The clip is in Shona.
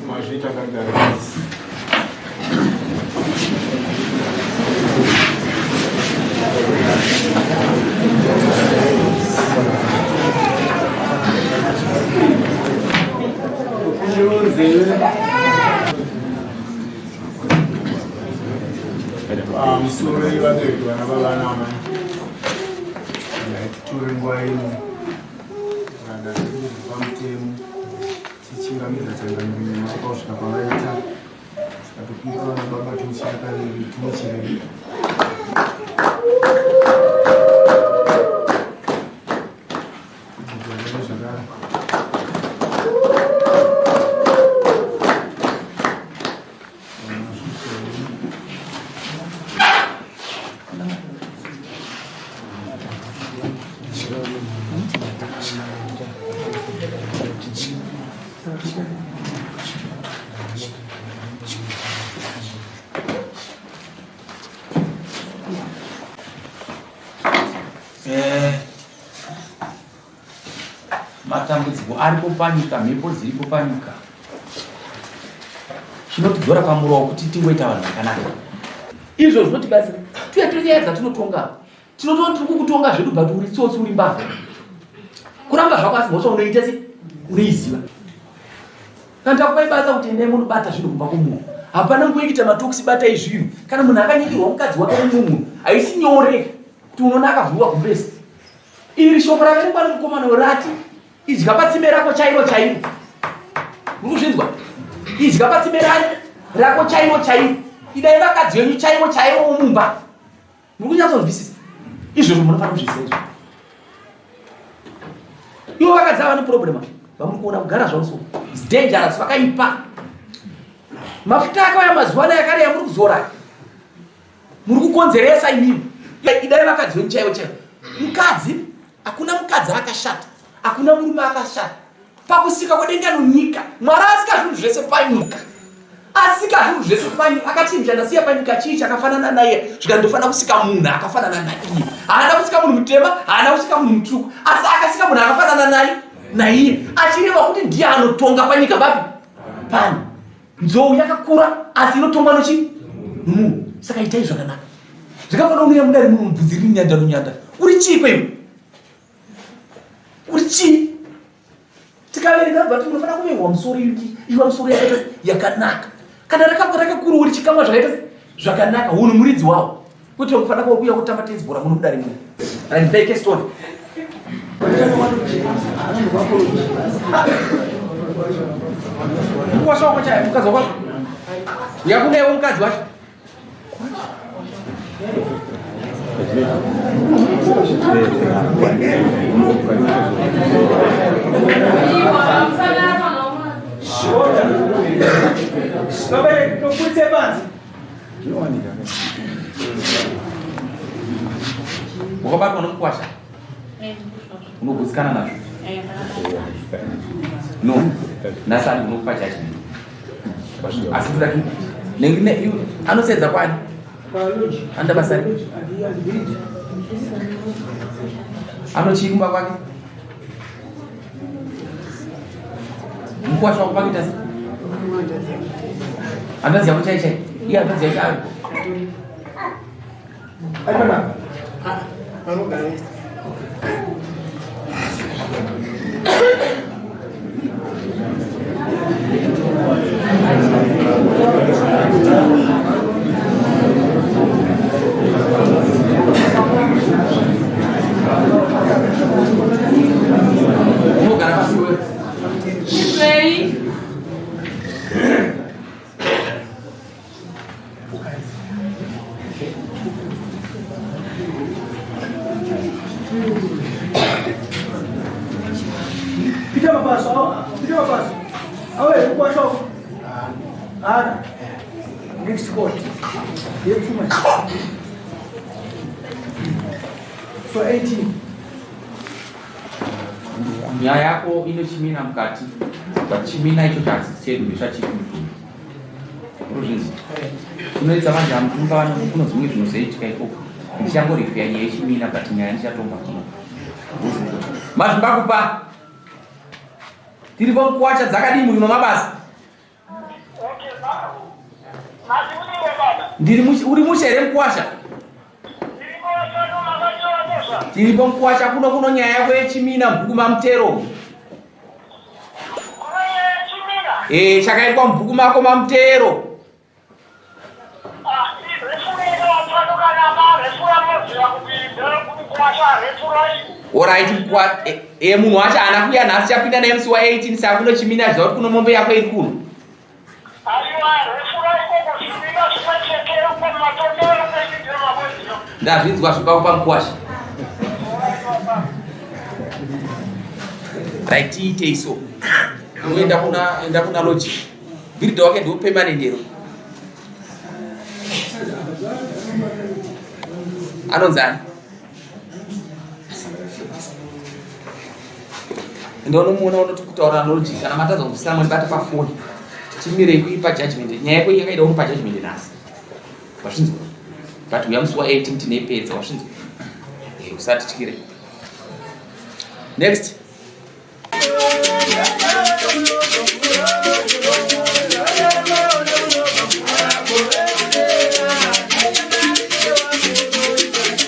Mazvita kagara. Pamusoro vabereki vana baba naamai ngaititore nguva ino kuranda zvedu pamutemo tichingamidza changamire nyama kusvika kwavaita saka topika vana baba tinochira kaviri tinochirei zvakare. Eh, matambudziko aripo panyika mhepo dziripo panyika chinotidzora pamurowa kuti tingoita vanhu vakanaka izvo zvinotibatsira tuya tiri nyaya dzatinotonga tinotoona tiri kukutonga zvedu but uri tsotsi uri mbavha kuramba zvako asi mhosva unoita se unoiziva kana takupai basa kuti endai munobata zvinhu kumba kwomunhu hapana nguva yekuita matokisi batai zvinhu kana munhu akanyikirwa mukadzi wake nemumwe munhu haisi nyore kuti unoona akavhurwa gumbezi Iri shoko raverengwa nemukomana uyo rati idya patsime rako chairo chairo. Muri kuzvinzwa? Idya patsime rani rako chairo chairo. Idai vakadzi venyu chaivo chaivo mumba. Muri kunyatsonzwisisa? Izvozvo munofanira kuzviziva izvo. Ivo vakadzi ava neproblem vamuri kuona kugara zvavo so. It's dangerous vakaipa. Mafuta akauya mazuva anaya akare yamuri kuzora. Muri kukonzeresa imimi. Idai vakadzi venyu chaivo chaivo. Mukadzi, hakuna mukadzi akashata, hakuna murume akashata. Pakusika kwedenga nonyika, Mwari asika zvinhu zvese panyika. Asika zvinhu zvese panyika, akati ndichandasiya panyika chii chakafanana naiye, zvikandofanira kusika munhu akafanana naiye. Haana kusika munhu mutema, haana kusika munhu mutsvuku, asi akasika munhu akafanana naye naiye, achireva kuti ndiye anotonga panyika papi pano. Nzou yakakura asi inotongwa nochi nomunhu. Saka itai zvakanaka. Zvakafanana unouya mudare muno mubvudzi riri nyanda nonyanda. Uri chii kweiwe? Uri chii? Tikaverenga bva munofanira kuvengwa musoro iki iva musoro yakaita yakanaka. Kana rakakura uri chikamwa zvakaita zvakanaka hunhu muridzi wawo. Kuti unofanira kuuya kutamba tennis bhora muno mudare muno. Right, ndipei story. Mukwasha wako chaya mukadzi wako. Yakunewo mukadzi wacho. Vabereki tobudise panze. Wakabatwa nomukwasha unogutsikana nazvo no nhasi ani unokupa judgment asi kuda anosedza kwani anoda basa ri anochii kumba kwake Mukwasha wako pakuita sei? Hanzvadzi yako chai chai. Iye hanzvadzi yake ari. Vanogara. Unogara pasi wewe. Mirai. Peter Mabaso, Peter Mabaso. Awe ukwasho. Ana. Next court. Yepfuma. So 18. Nyaya yako inochimina mukati, but chimina icho chasisi chedu ndechachiri mutumbi. Uruzvinzi unoedza manje amutumba kuno zvimwe zvinozoitika ikoko. Ndichangorifeya nyaya yechimina, but nyaya ndichatonga kuno. Mazvimbakupa tiripo mukuwacha dzakadii muri mabasa? Ndiri uri mushe here mukuwasha? Tiripo mukuwasha kuno kuno nyaya yako yechimina mubhuku mamutero. Eh, chakaitwa mubhuku mako mamutero. Orit e, munhu wacho haana kuuya nhasi, chapinda naye musi wa18 saka kuno chimina ziva kuti kuno mombe yako iri kuno. Ndazvinzwa zvipa kupa mukwasha. Right, tiitei so. Unoenda kuna enda kuna logic. Bhiridha wake ndiwo permanent here? Anonzi ani? Enda unomuona unoti kutaura logic kana matadza kunzwisisa mwandibata pafoni. Timirei kuipa judgment. Nyaya yako yakaida kupa judgment nhasi. Wazvinzwa? But uya musi wa 18 tinepedza wazvinzwa? Eh, usatityire. Next.